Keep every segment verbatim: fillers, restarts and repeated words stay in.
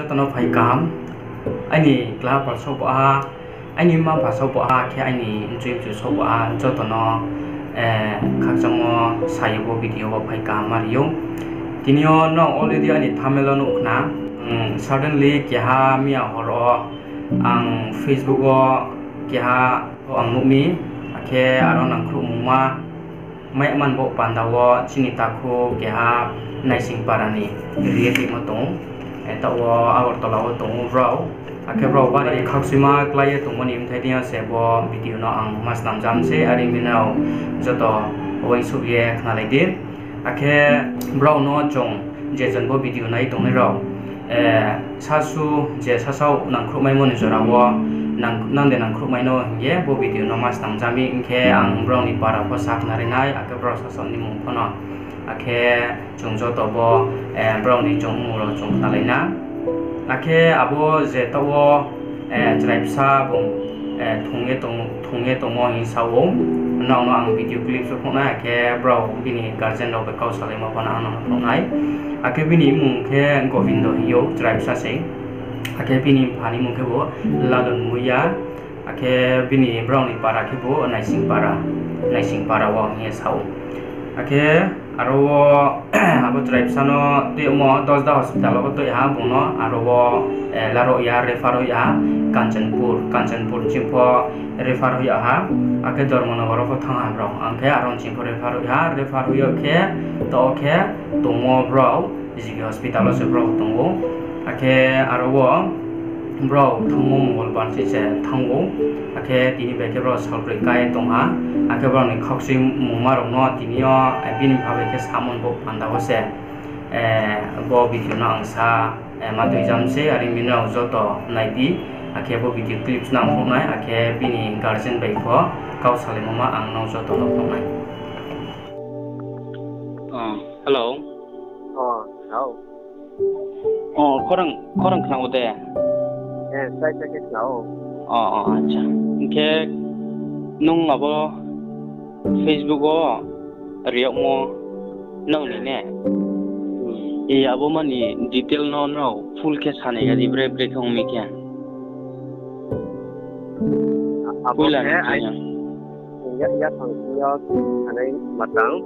Joto no phai kaham. Aini klaha pal saoh bo ha, aini mma pha saoh bo ha, khe aini mchoi mchu saoh bo ha, joto no khakchangmo sa ye bo video wo phai kaham ma ri ou. Tini yo nrao already aini thumbnail wo nuh khna. Suddenly keha miya hor wo ang Facebook wo keha ang nuh mi, akhe aro nangkhruhmungma mai man bo panda wo chini takhu keha Naisingpara ni relative no tong ou. Taoh wo Agartala wo tong ou brao. Akhe brao bari khakchuima klái ye tongmo ni bthai deing yo se bo video no ang ma snam jam se, are mi nrao joto uaingsouh ye khnalai di. Akhe brao no chung je jon bo video nai tongnai rao, sasu je sasaoh nangkhruhmaimo ni jora wo, nang de nangkhruhmai no hing ye bo video no ma snam jam mi, hing khe ang brao ni para pho sa khnari nai, akhe brao sasaoh ni mmung pho no. Akhe chung joto bo, brao ni chung mmung rao chung khnalai na. Akhe abo je taoh wo, chrai bsa bung, thung ye tongmo hing sa ou. Nrao no ang video clip so phnuh nai, akhe brao bini guardian rao bai kau salaimo pho no ang no phnuh nai. Akhe bini mmung khe Gobindo hing ou, chrai bsa se. Akhe bini mpha ni mmung khe bo Lalun Muiya. Akhe bini brao ni para khe bo Naisingpara, Naisingpara wo hing ye sa ou. Akhe aro wo abo chrai bsa no tuimo Dosda hospital wo tuiha bung no, aro wo laruh ya, refer hoih ha, Kanchanpur, Kanchanpur ching pho refer hoih ya ha, akhe Dharmanagar wo pho thanng ha brao, ang khe aro ching pho refer hoih ha, refer hoih ya khe, to khe tongmo brao G B hospital wo se brao tong ou. Akhe aro wo brao thanngmo Mongolbar se se thanng ou. Akhe tini bai khe brao salbroi kai tong ha. Akhe brao ni khakchuimungma rao no tini yo bini mpha bai khe samo ni bo panda wo se bo video no ang sa ma tui jam se, are mi nrao joto nai di. Akhe bo video clips no ang phnuh nai, akhe bini guardian bai pho kau salaimo ma ang nrao joto no phnuh nai. Hello. Khorang khna o de? Acha. Hing khe nung abo Facebook wo riyagmo nrao ni ne? Abo mani detail no nrao full khe sanai ya di, bre bre khe ong mi khe. Poila ni khe ya, yaphang sing yo sanai matang.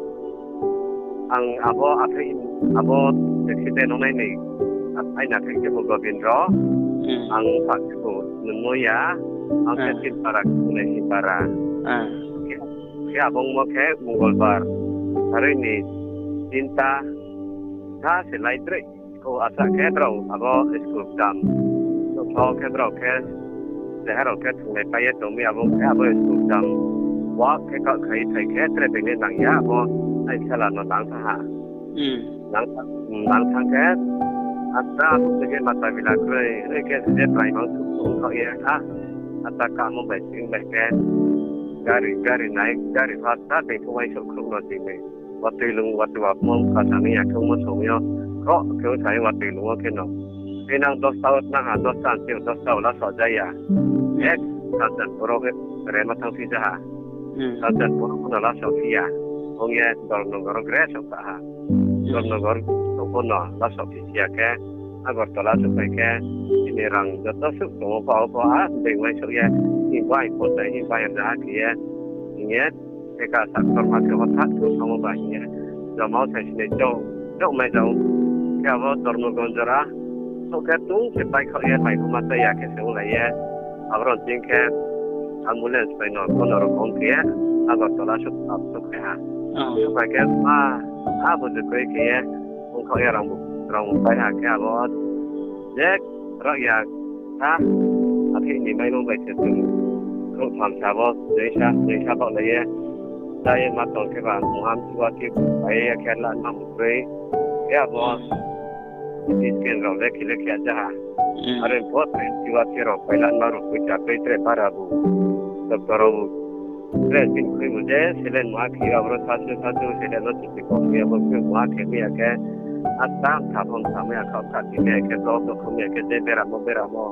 Ang abo aphai, abo accident ongnai ni, aini aphai khe bo Gobindro, ang mpha khe bo Nunmoya, ang khe Silpara, Silpara. Khe abo ongmo khe Mongolbar, saroi ni tinta, sa se lai droi. Asa khe brao abo school dam. Nouhkhla wo khe brao khe, jeha rao khe thunglai pai ye tong mi, abo khe abo school dam. Wa khe kakhai phai khe tre being le nang ya, abo ai sala no nang thanng ha. Nang thanng khe, ata abo se khe mata bila kroi, oi khe se je praimang thuh thuh khaoh ye, a, ata kamo bai sing bai khe, gari, gari nai, gari pha ta being pho uaingsouh khruh no sing mi. Watoi lung, watoi wapmo kasa ni ya khe ongmo song yo, khroh khe ong sa ye watoi lung wo khe no. Khe nang dosta wo nang ha, dosta ni sing dosta wo lasoh ja ya. Ek Kanchanpur wo khe rema thanngphi ja ha. Kanchanpur wo pho no lasoh phi ya. Ong ye Dharmanagar wo gre souhkha ha. Dharmanagar wo pho no lasoh phi ya khe, Agartala souhphai khe, chini rang joto suh tong ou, pha wo pho a, being uaingsouh ye, hing bai pho tai, hing bai rzaha khe ye, hing ye, Eka saktorma khe hothat khe samo ba hing ye, joma wo sai sinai chouh, chouh mai jao. Khe abo Dharmaganj jora, souh khe tung khe pai khaoh ye, mai pho ma chá ya khe se onglai ye. Aboro ching khe ambulance bai no kono rokom khe ye, Agartala souh, souhphai ha. Souhphai khe, a, a buju kroi khe ye, ong khaoh ye rang bu, rang bu pai ha khe abo, je raoh ya, ha, aphih ni maimo bai se chung, khrouh tham sa bo, joisa, joisa baohlai ye, chá ye ma tong khe ba, muham chuwa khe, pai ye khe la ma bu kroi, khe abo, C T scan rao le khe le khe ja ha. Are pho tre chuwa khe rao pai la ma rao poicha tei tre bara bu, doctor rao bu, Tre chini khui bu je saline ma khe aboro sasu sasu saline no chini kok khe abo khui ma khe mi ya khe. Ata mtha pho mtha mai ya kha, kha khe mi ya khe, block no khui mi ya khe, je beramo beramo.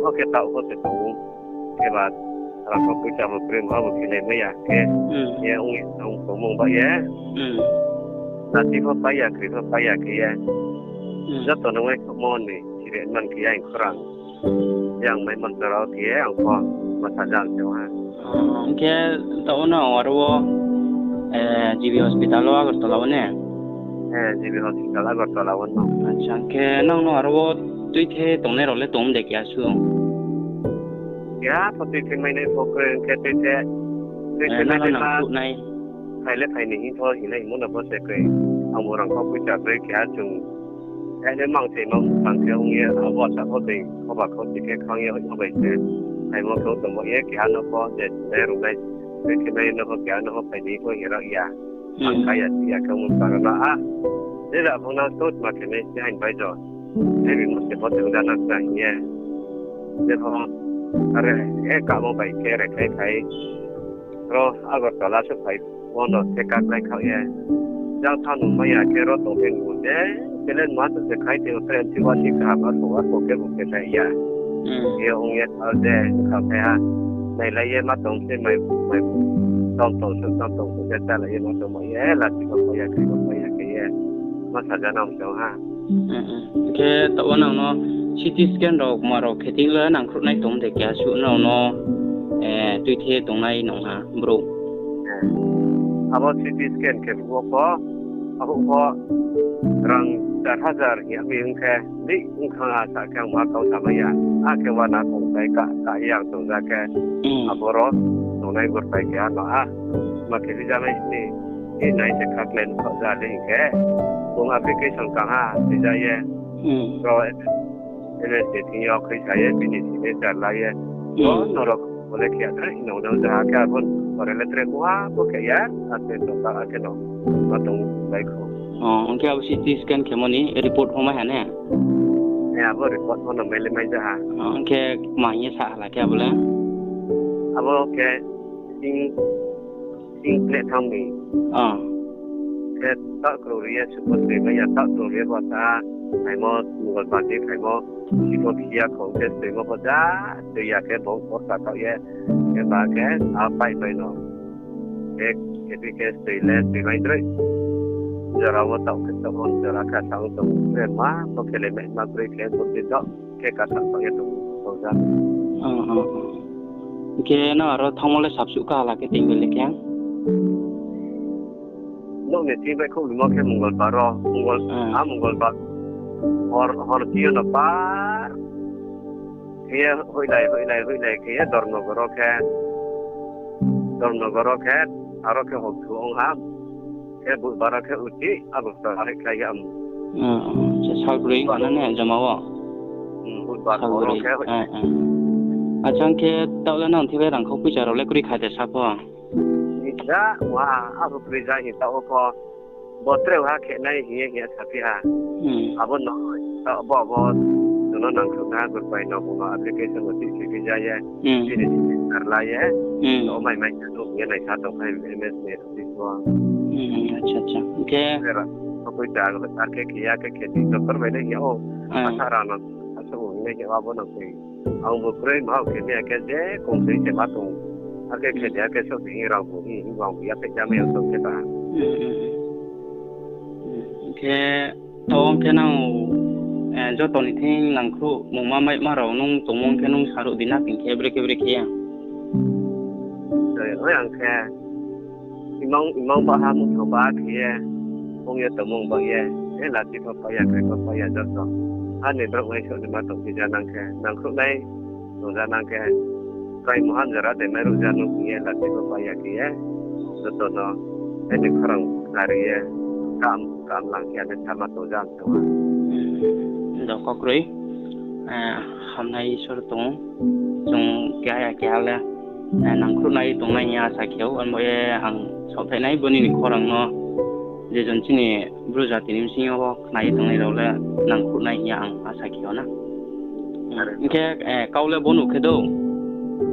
O khe taoh pho se tong ou. Khe ba rang pho poicha bo kroi ma bo khe nai mai ya khe. Ye ong ye tong tongmung ba ye. Nati pho pai ya, kri pho pai ya khe ye. Joto no uaingsouhmo ni. Khe man khe ya ang khorang. Yang mai man jora wo khe ye ang pho ma sajam se ha. Hing khe taoh wo nang aro wo, eh, G B hospital wo Agartala wo ne? Eh, G B hospital Agartala wo no. Acha, hing khe nang no aro wo tuithe tongnai rao le tong de keha su? Keha pho tuithe mainai pho kroi, hing khe tuithe, tuithe mainai ma. Phai le phai ni hing pho hinai hingmo no bo se kroi. Ang bo rang kho poicha kroi keha chung. Khe le mang se mang tang khe ong ye, abo sa pho tei, khoba kho ti khe khang ye, hoih bai se. Phaimo khe tongmo ye, keha no pho, je, je rungnai, je khe mai no pho, keha no pho, phai di pho, hira ya. Ang kaya, ya khe mung para na, a. Je da phang na, sot ma khe nai, si hain bai jo. Je bi mo se pho, tong da na, sa hing ye. Je pho, are, e, kamo bai khe, re khai khai. Ro Agartala se phai, bono se kaklai khaoh ye. Jang thanng nung mai ya khe ro tong khe nung je, challenge ma se khai te, o tre M C wa si kaham, arphuh, arphuh khe bu khe nai ya. Ye ong ye tha je, kha phai ha. Nailai ye ma tong se mai, mai bu. Tong tong se, tong tong se, je chalai ye ma tong mai ye, lati ma phai ya, kri ma phai ya khe ye. Ma saja nang se ha. Khe taoh wo nang no C T scan rao, ma rao khe ting le nangkhruhnai tong de keha su nang no, eh, tuithe tongnai nung ha, brouh. Abo C T scan khe bo pho, abo pho rang char hajar hing ya mi ong khe, di ong kha a sa khe ang ma kau sa mai ya. A khe wa na kong pai ka, ka yang tong ja khe. Abo ro tongnai gur pai khe ano a. Ma khe di ja mai ni, e nai se kha klen kha ja le hing khe. Bung application kang ha, di ja ye. Ro M S ni thing yo khaisa ye, bini signature la ye. Bo norok bo le khe ya, nong nang ja khe abo pore le tre muha bo khe ya, ate no ka ate no. Ma tong bai kho. O, ong khe abo C T scan khemo ni report pho mai ha ne? E, abo report pho no mai le mai ja ha. O, ong khe ma hing ye sa hala khe abo le? Abo khe sing, sing khle thang mi. O. Khe ta krung ri ye, subo tui mai ya, ta krung ri ye bo ta, phaimo, Mongolbar di phaimo, sibo phi ya kho, khe tuimo pho ja, tui ya khe bo, bo sa thaoh ye, khe ba khe, a pai bai no. Khe, khe bi khe tui le, tui mai droi. Jora wo taoh khe taoh wo, jora kha sa ong tong, khe ma, bo khe le mai ma droi khe, bo di taoh, khe ka sa thaoh ye tong, tong ja. Khe nang aro thanngmo le sabsuh ka hala khe tei bai le khe? Nouh ni thing bai khouh limo khe Mongolbar ro, Mongol, a Mongolbar. Hor, hor thing yo no par. Khe ye hoihlai, hoihlai, hoihlai khe ye Dormogor ro khe. Dormogor ro khe, aro khe hor thu ong ha. Khe Budbar ro khe uchi, abo to hari khlai ya. Salbroi ano ne joma wo. Budbar ro khe. Acha, khe taoh le nang thik bai rang kho poicha rao le kroi kha de sa pho. Ni ja, wa, abo kroi ja hing taoh wo pho. Bo tre ha khe nai hing ye hing ye saphi ha. Abo no, bo, bo, jono nangkhruh na, gurpai no, bo no application no tisi phi ja ye. Bini signature la ye. O mai mai khe no hing ye naisa tong phai M S ni office wo. Acha, acha. Khe. Khe ra, ko koi ta, ar khe khe ya, khe khe di, doctor bai le hing ya o. Asa ra no, asa o hing ye hing ya, abo no khe. Ang bo kroi ma khe mi akhe je kong tui se ma tong. Akhe khe de akhe so bi rang bo hi, hi wang bi akhe ja mai ang tong khe ba. Khe tong khe nang, eh, joto ni thing nangkhruh mungma maima rao nung tongmung khe nung saruh di na, hing khe brekhe brekhe ya. Oi, ang khe. Imang, imang ba ha mutho ba khe ye, ong ye tongmung ba ye, e lati pho pai ya, kri pho pai ya joto. Ani brouh nai so ni ma tong phi ja nang khe, nangkhruh nai tong ja nang khe, kai mohan jora de mai ruh ja nung ye lati pho pai ya khe ye, joto no, ani khorang khna ri ye, kam, kam lang khe ani sama tong ja. Do kokroi, eh, hamnai Isor tong, chung keha ya keha le, eh, nangkhruhnai tongnai hing ye asa khe ou, abo ye ang saohthaih nai bo nini khorang no, je jon chini Bru jati ni bsing yo khnai tongnai rao le nangkhruhnai hing ye ang asa khe ou na. Hing khe, eh, kau le bo nuh khe dou,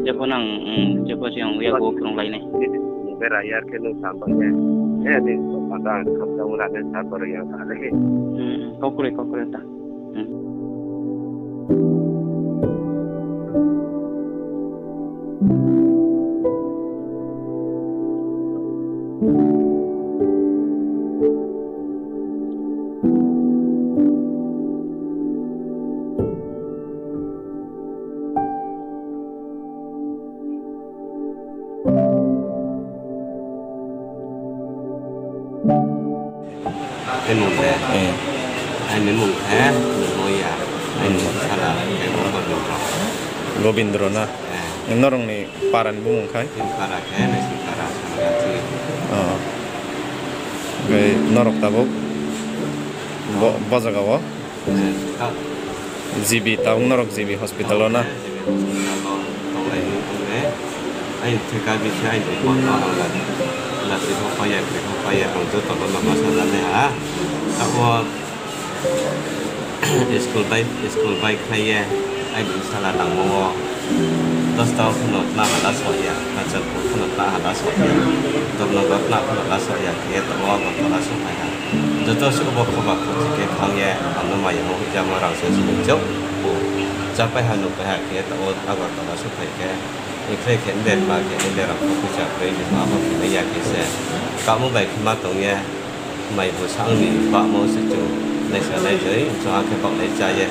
jepho nang, mm, jepho se ang uya bo krunglai nai. Bera yar khe nung sam ba ye. Eh, ni so pada kham sa ula ne sa koro yang sa le. Hmm, kokroi, kokroi ta. Hmm. Aini mung de? Aini mung khe Numoya. Aini bsala khe bo Gobindro. Gobindro na? Norok ni para ni bumung khai? Chini para khe Naisingpara Sangachi. Norok tabuk bo, bo jaga o? G B, tabuk norok G B hospital o na? G B hospital o tonglai ni tong de. Aini theka bisi aini pon no ang lati pho pai ya, kri pho pai ya, ang joto no ma saja nai ha. Taoh wo school bai, school bai khlai ye, aini bsala nangmo wo dosta wo phano tma hala soh ya, kachal phano tma hala soh ya, tokno ba tma phano la soh ya khe ye taoh wo Agartala souhphai ha. Joto suh bo khoba khochi khe khang ye, ang no maya mo hujamo rang se sini chouh. Chápai ha nuhpai ha khe taoh wo Agartala souhphai khe, ikhlai khe nde tma khe nde rang kho poicha kroi ni ma pho khe ya khe se. Kamo bai khe ma tong ye, mai bo sa ang ni bamo se chung naisa naijoi, chung akhe baohlai chá ye,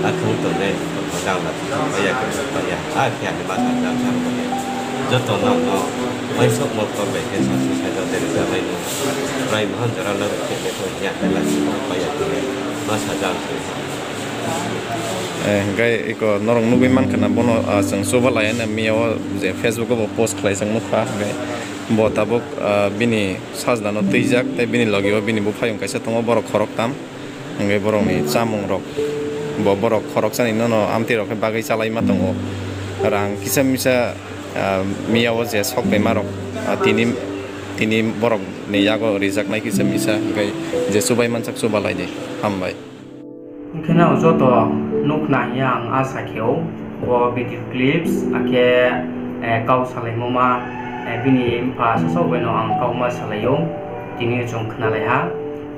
akhong tongnai, tongmo jang la, pai ya khe pai ya, akhe ani ma sa jang sa pai ya. Joto no ang no uaingsouhmo ktor bai khe sasi saja deri jalai no, rai mohan jora la roi khe le kho ya, la si pai ya khe, ma sa jang se. Hingkhe iko norok nugwi mankha na bono, chwng chubalai ya na miya o je Facebook o bo post khlai chwng nukha, hingkhe bo tabuk bini sajla no twijak tei bini loge o bini buphaiyong kaisa tongo, borok khoroktham. Hingkhe borok ni chámung rok bo borok khoroksani nono amtwi rok khe bagwi chálai ma tongo. Rang kisa misa miya o je sok tongma rok tini, tini borok ni yago rijaknai kisa misa, hingkhe je chubai mansak chubalai di. Hambai. Hingkhe nang joto nukhna hing ye ang asa khe ou, bo video clips, akhe kau salaimo ma, bini mpha sasaoh bai no ang kau ma salai ou, tini yo chung khnalai ha.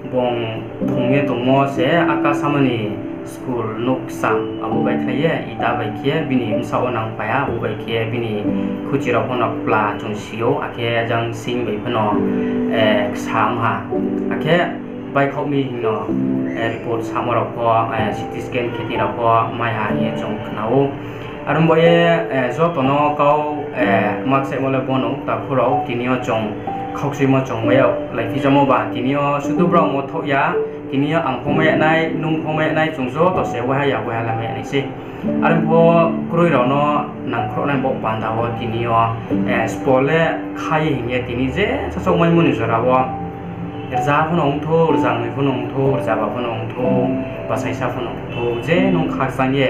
Bung thung ye tongmo se Akasama ni school nouh kcham abo bai khlai ye ita bai khe bini bsaoh wo nangphai ha, abo bai khe bini khuchi rao pho no kpla chung si ou, akhe jang sing bai pho no ksa ong ha. Akhe baikhaoh mi hing no report samo rao pho, CT scan khe tini rao pho mai ha hing ye chung khna ou. Are ong bai ye joto no kau makchaimo le bono takhu rao, tini yo chung khaukchuimo chung mai yag lai phi jamo ba, tini yo sudu brao mo thoh ya, tini yo ang pho mai ya nai, nung pho mai ya nai, chung joto se waiha ya, waiha la mai ya nai se. Are ong pho kroi rao no nangkhruh nai bo panda wo tini yo spo le kha ye hing ye tini je sasaoh maimo ni jora wo rza pho no ongthou, rza noi pho no ongthou, rzaba pho no ongthou, basaisa pho no ongthou, je nung khakchang ye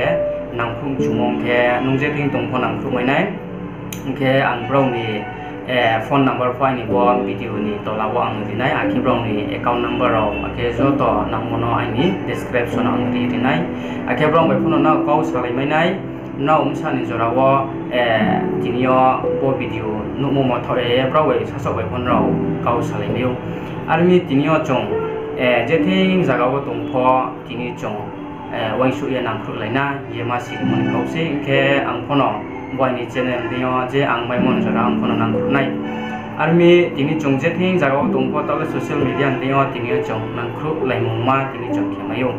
nangkhruh mchumo ong khe, nung je thing tong pho nangkhruh mai nai. Hing khe ang brao ni phone number pho aini bo video ni tola wo ang ri nai, akhe brao ni account number rao, akhe joto nangmo no aini description ang ri ri nai. Akhe brao bai pho no nrao kau salai mai nai, nrao bsa ni jora wo tini yo bo video nuhmo mothaoh ye brao bai sasaoh bai pho nrao kau salai mai ou. Are ong mi tini yo chung je thing zaga wo tong pho tini chung uaingsouh ye nangkhruhlai na ye ma sirimo ni kau se, hing khe ang pho no bo aini channel ni deing yo je ang maimo ni jora ang pho no nangkhruh nai. Are ong mi tini chung je thing zaga wo tong pho taoh le social media ni deing yo tini yo chung nangkhruhlaimungma tini chung khe mai ou.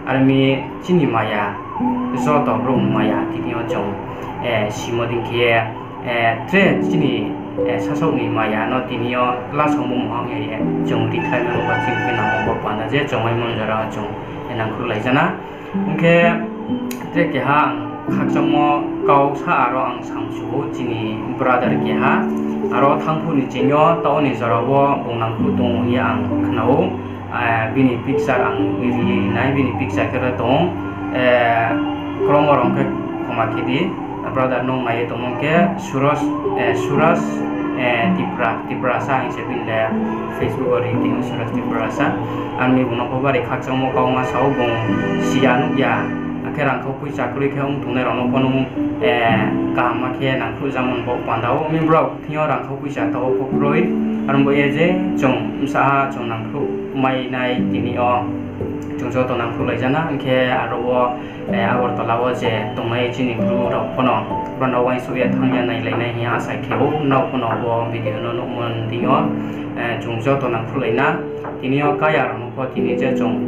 Are ong mi chini maya, joto brouh ni maya tini yo chung simo dei khe ye, tre chini sasaoh ni maya no tini yo lasongmo muhang ya ye chung rikhlai mai ou, ba chini khe nangmo bo panda je chung maimo ni jora chung nangkhruhlai jana. Hing khe tre keha ang khakchangmo kau sa aro ang samsu ou, chini brother keha aro thangphuh ni ching yo taoh ni jora wo bung nangkhruh tong ou hing ye ang khna ou. Bini picture ang ri nai, bini picture khe ro tong, kromo rao khe khoma khe di. Brother nung nai ye tongmo khe Suraj, Suraj Tipra, Tiprasa hing se bini le Facebook wo ri tong ou, Suraj Tiprasa. Ang ni bung no pho bari khakchangmo kau ma sa ou, bung si ya nuh ya, akhe rangkhau poicha kroi khe ong tongnai rao no pho nung kaham ma khe nangkhruh jamo ni bo panda wo. Mi brao thing yo rangkhau poicha taoh wo pho kroi. Are ong bo ye je chung bsa ha chung nangkhruh mai nai tini yo chung joto nangkhruhlai jana, hing khe aro wo Agartala wo je tongnai chini Bru rao pho no brao no uaingsouh ye thanng ya nailai nai hing ye asa khe ou, nrao pho no bo video no nuhmo ni deing yo chung joto nangkhruhlai na. Tini yo kaya rao no pho tini je chung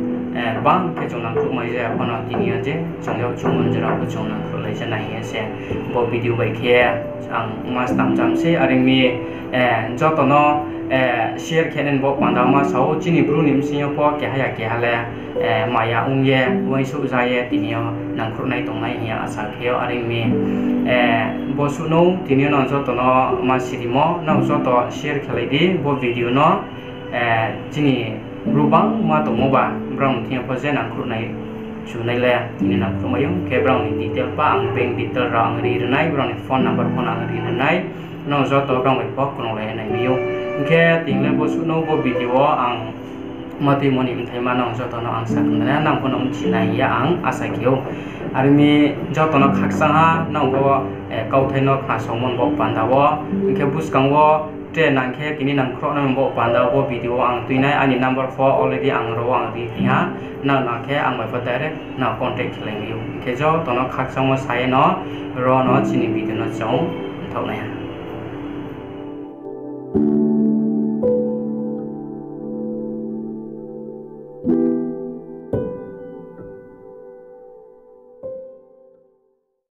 bang khe chung nangkhruh mai jaya pho no tini yo je chung yak chungmo ni jora pho chung nangkhruhlai jana hing ye se bo video bai khe ang ma stam jam se. Are ong mi Joto no share khe nai ni bo panda ma sa ou, chini Bru ni bsing yo pho keha ya keha le maya ong ye, uaingsouhja ye tini yo nangkhruh nai tongnai hing ye asa khe ou. Are ong mi, bo suh no tini yo nang joto no ma sirimo, nang joto share khelai di bo video no. Chini Bru bangma tongmo ba, brao ni thing yo pho je nangkhruh nai, chunai le tini nangkhruh mai ou, khe brao ni detail pa ang bank detail rao ang ri ri nai, brao ni phone number pho ang ri ri nai, nang joto brao bai pho krunglai nai mai ou. Hing khe tini le bo suh no bo video wo ang ma tuimo ni bthaima nang joto no ang sa khnari nai, nang pho no mchi nai hing ye ang asa khe ou. Are ong mi, joto no khakchang ha nang bo kauthai no khnasaomo ni bo panda wo. Hing khe buskang wo tre nang khe tini nangkhruh nai ni bo panda wo bo video wo ang tuinai, aini number pho already ang ro ang ri ti ha, nang nang khe ang bai pho direct nang contact khelai mai ou. Hing khe joto no khakchangmo sa ye no, ro no chini video no chung mthaoh nai ha.